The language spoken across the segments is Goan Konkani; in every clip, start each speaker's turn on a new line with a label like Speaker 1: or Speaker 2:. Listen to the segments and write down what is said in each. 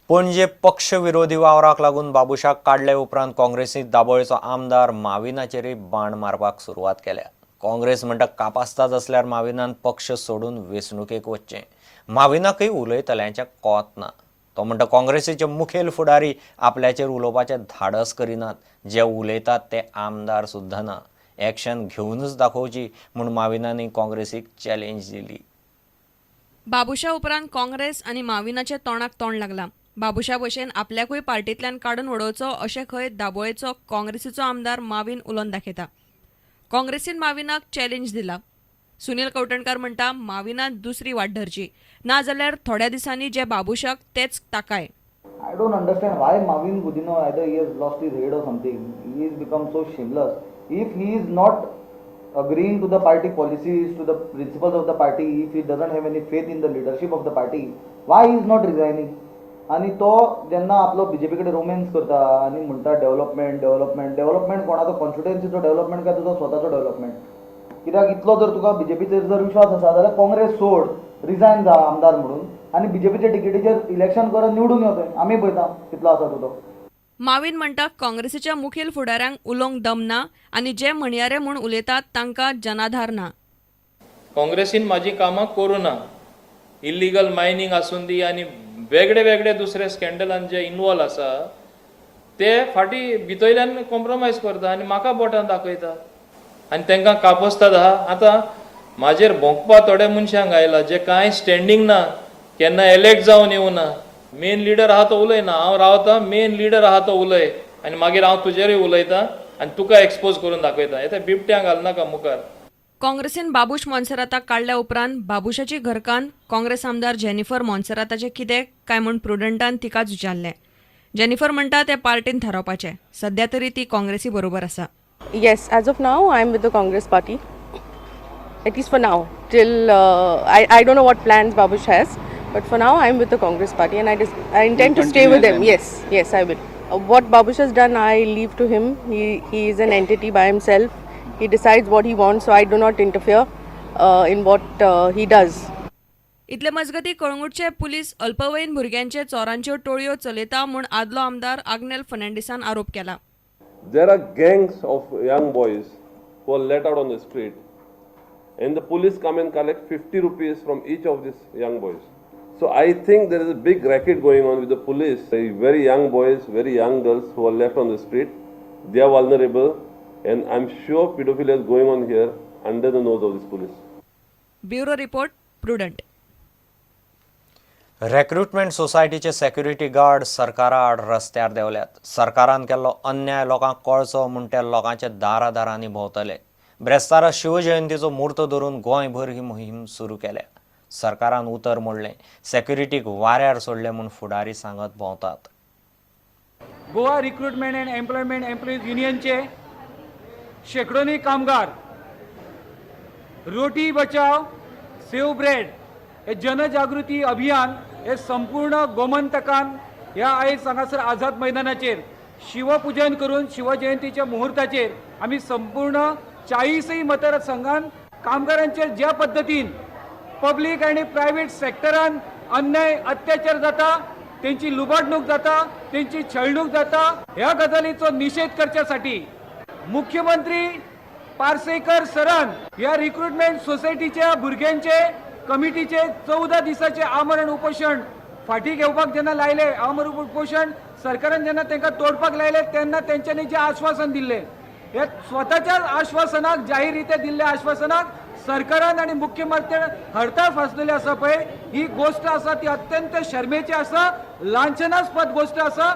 Speaker 1: पणजे पक्ष विरोधी वावराक लागून बाबुशाक काडले उपरांत काँग्रेसीत दाबोळेचो आमदार माविनाचेरय बाण मारपाक सुरवात केल्या. काँग्रेस म्हणटा कापास्ताद आसल्यार माविनान पक्ष सोडून वेंचणुकेक वचचें. माविनाकय उलयतल्यांचें कोत ना. तो म्हणटा काँग्रेसीचे मुखेल फुडारी आपल्याचेर उलोवपाचें धाडस करिनात, जे उलयतात ते आमदार सुद्दां ना. एक्शन घेवनूच दाखोवची म्हूण माविनांनी काँग्रेसीक चॅलेंज दिली.
Speaker 2: बाबुशा उपरांत काँग्रेस आनी माविनाचे तोंडाक तोंड लागलां. बाबुशा भशेन आपल्याकूय पार्टींतल्यान काडून उडोवचो अशें खंय दाबोळेचो काँग्रेसीचो आमदार माविन उलोवन दाखयता. काँग्रेसीन माविनाक चॅलेंज दिला. सुनील कवठणकार म्हणटा माविनान दुसरी वाट धरची, नाजाल्यार थोड्या दिसांनी जे बाबुशाक तेच ताकाय.
Speaker 3: I don't understand why Mauvin Godinho, either he has lost his head or something. He has become so shameless. If he is not agreeing to the party policies, to the principles of the party, if he doesn't have any faith in the leadership of the party, why he is not resigning? आनी तो जेन्ना आपलो बीजेपी कडेन रोमॅन्स करता आनी म्हणटा डेव्हलपमेंट डेव्हलपमेंट डेव्हलपमेंट, कोणाचो कॉन्स्टिट्युएन्सीचो डेव्हलपमेंट काय तुजो स्वताचो डेव्हलपमेंट? कित्याक इतलो जर तुका बीजेपीचेर जर विश्वास आसा जाल्यार काँग्रेस सोड, रिजायन जा आमदार म्हणून आनी बीजेपीच्या टिकेटीचेर इलेक्शन करून निवडून यो थंय. आमी पळयता कितलो आसा तो तो.
Speaker 2: माविन म्हणटा काँग्रेसीच्या मुखेल फुडाऱ्यांक उलोवंक दम ना आनी जे म्हणयारे म्हूण उलयतात तांकां जनाधार ना.
Speaker 4: काँग्रेसीन म्हाजी कामां करूं ना. इल्लिगल मायनींग आसूं दी आनी वेगळे वेगळे दुसरे स्कँडलान जे इनवॉल्व आसा ते फाटीं भितरल्यान कॉम्प्रोमायज करता आनी म्हाका बोटां दाखयता आनी तांकां कापस्ताद आहा. आतां म्हाजेर भोंकपा थोड्या मनशांक आयला जे कांय स्टँडींग ना, केन्ना एलेक्ट जावन येवना. मेन लिडर आहा तो उलयना, हांव रावता, मेन लिडर आहा तो उलय आनी मागीर हांव तुजेरूय उलयता आनी तुका एक्सपोज करून दाखयता. हे ते बिबट्यांक घालनाका मुखार.
Speaker 2: काँग्रेसीन बाबूश मोन्सेराताक काडल्या उपरांत बाबूशाची घरकान्न काँग्रेस आमदार जेनिफर मोन्सेराताचें कितें काय म्हूण प्रुडंटान तिकाच विचारलें. जेनिफर म्हणटा तें पार्टीन थारावपाचें, सध्या तरी ती काँग्रेसी बरोबर आसा.
Speaker 5: Yes, as of now, I'm with the Congress party. At least for now. Till I don't know what plans Babush has, but for now, I'm with the Congress party and I intend to stay with them. Yes, I will. What Babush has done, I leave to him. He is an entity by himself. He decides what he wants, so I do not interfere in what he does.
Speaker 2: इतले मजगतीं कळंगूटचे पुलीस अल्पवयीन भुरग्यांचे चोरांच्यो टोळयो चलयता म्हूण आदलो आमदार आग्नेल फर्नांडीसान आरोप केला.
Speaker 6: There are gangs of young boys who are let out on the street, and the police come and collect 50 rupees from each of these young boys. So I think there is a big racket going on with the police. Very young boys, very young girls who are left on the street, they are vulnerable, and I'm sure pedophilia is going on here under the nose of this police.
Speaker 2: Bureau report, Prudent.
Speaker 1: Recruitment सोसायटीचे सेक्युरिटी गार्ड सरकारा आड रस्त्यार देंवल्यात. सरकारान केल्लो अन्याय लोकांक कळचो म्हूण ते लोकांच्या दारादारांनी भोंवतले. ब्रेस्तारा शिवजयंतीचो म्हूर्त धरून गोंयभर ही मोहीम सुरू केल्या. सरकारान उतर मोडलें, सेक्युरिटीक वाऱ्यार सोडले म्हूण फुडारी सांगत भोंवतात.
Speaker 7: Goa Recruitment and Employment Employees युनियनचे शेकडोनी कामगार रोटी बचाव सेव ब्रेड हे जनजागृती अभियान हे संपूर्ण गोमंतकान ह्या आयज हांगासर आझाद मैदानाचेर शिवपूजन करून शिवजयंतीच्या मुहूर्ताचेर आमी संपूर्ण 40य मतदारसंघान कामगारांचेर ज्या पद्दतीन पब्लीक आनी प्रायवेट सेक्टरान अन्याय अत्याचार जाता, तेंची लुबाडणूक जाता, तेंची छळणूक जाता, ह्या गजालीचो निशेध करच्यासाठी मुख्यमंत्री पार्सेकर सरान ह्या रिक्रुटमेंट सोसायटीच्या भुरग्यांचे कमिटीचे 14 दिसाचे आमरण उपोशण फाटी घेवपाक जेन्ना लायले, आमरण उपोशण सरकारान जेन्ना तांकां तोडपाक लायले, तेन्ना तेंच्यांनी जें आश्वासन दिल्लें, हे स्वताच्याच आश्वासनाक, जाहीर रित्या दिल्ल्या आश्वासनाक सरकारान आनी मुख्यमंत्र्यान हडताळ फासलेली आसा पळय, ही गोश्ट आसा ती अत्यंत शर्मेची आसा, लांछनास्पद गोश्ट आसा.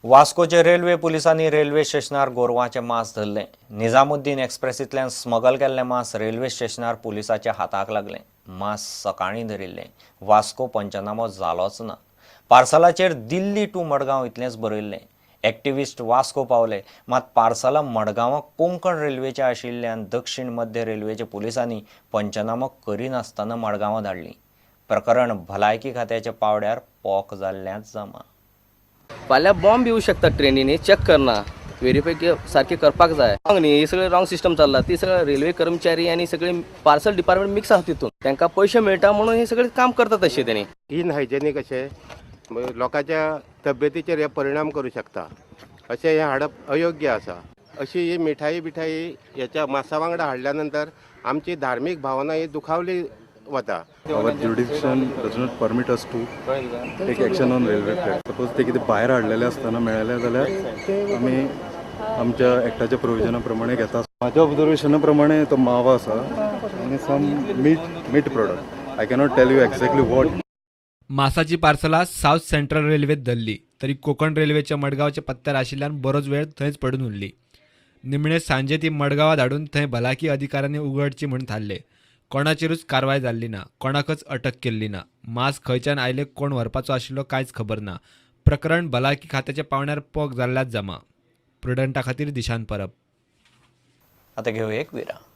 Speaker 1: वास्कोचे रेल्वे पुलिसांनी रेल्वे स्टेशनार गोरवांचें मांस धरलें. निजामुद्दीन एक्सप्रेसींतल्यान स्मगल केल्लें मांस रेल्वे स्टेशनार पुलिसाच्या हाताक लागलें. मांस सकाळीं धरिल्लें. वास्को पंचनामो जालोच ना. पार्सलाचेर दिल्ली टू मडगांव इतलेंच बरयल्लें. एक्टिविस्ट वास्को पावले मात पार्सलां मडगांवां कोंकण रेल्वेचें आशिल्ल्यान दक्षीण मध्य रेल्वेच्या पुलिसांनी पंचनामो करिनासतना मडगांवां धाडलीं. प्रकरण भलायकी खात्याच्या पावड्यार पोक जाल्ल्याच जमा.
Speaker 8: फाल्यां बॉम्ब येऊ शकता ट्रेनीने, चेक करना. व्हेरीफाय सारकें करपाक जाय. न्ही, हे सगळें रॉंग सिस्टम चल्ला. ती सगळे रेल्वे कर्मचारी आनी सगळे पार्सल डिपार्टमेंट मिक्स आसा तितून. तांकां पयशे मेळटा म्हणून हे सगळे काम करता तशें तेणी.
Speaker 9: इनहायजेनीक अशें लोकांच्या तब्येतीचेर हे परिणाम करूं शकता अशें हें हाडप अयोग्य आसा. अशी ही मिठाई बिठाई हेच्या मासा वांगडा हाडल्या नंतर आमची धार्मीक भावना ही दुखावली वता.
Speaker 10: Our jurisdiction does not permit us to take action on railway freight. Suppose ते कितें भायर हाडलेले आसतना मेळ्ळें जाल्यार आमी आमच्या एक्टाच्या प्रोविजना प्रमाणे घेता. म्हाज्या ऑब्जर्वेशना प्रमाणे तो मावा आसा आनी some meat product. I cannot tell you exactly what.
Speaker 11: मासाची पार्सलां सावथ सेंट्रल रेल्वेत धरली तरी कोकण रेल्वेच्या मडगांवच्या पत्त्यार आशिल्ल्यान बरोच वेळ थंयच पडून उरली. निमणे सांजे ती मडगांवां धाडून थंय भलायकी अधिकाऱ्यांनी उगडची म्हूण थारले. कोणाचेरूच कारवाय जाल्ली ना, कोणाकच अटक केल्ली ना. मांस खंयच्यान आयले, कोण व्हरपाचो आशिल्लो, कांयच खबर ना. प्रकरण भलायकी खात्याच्या पावंड्यार पक जाल्ल्याच जमा. प्रुडंटा खातीर दिशान परब.
Speaker 1: आतां घेवया एक विराम.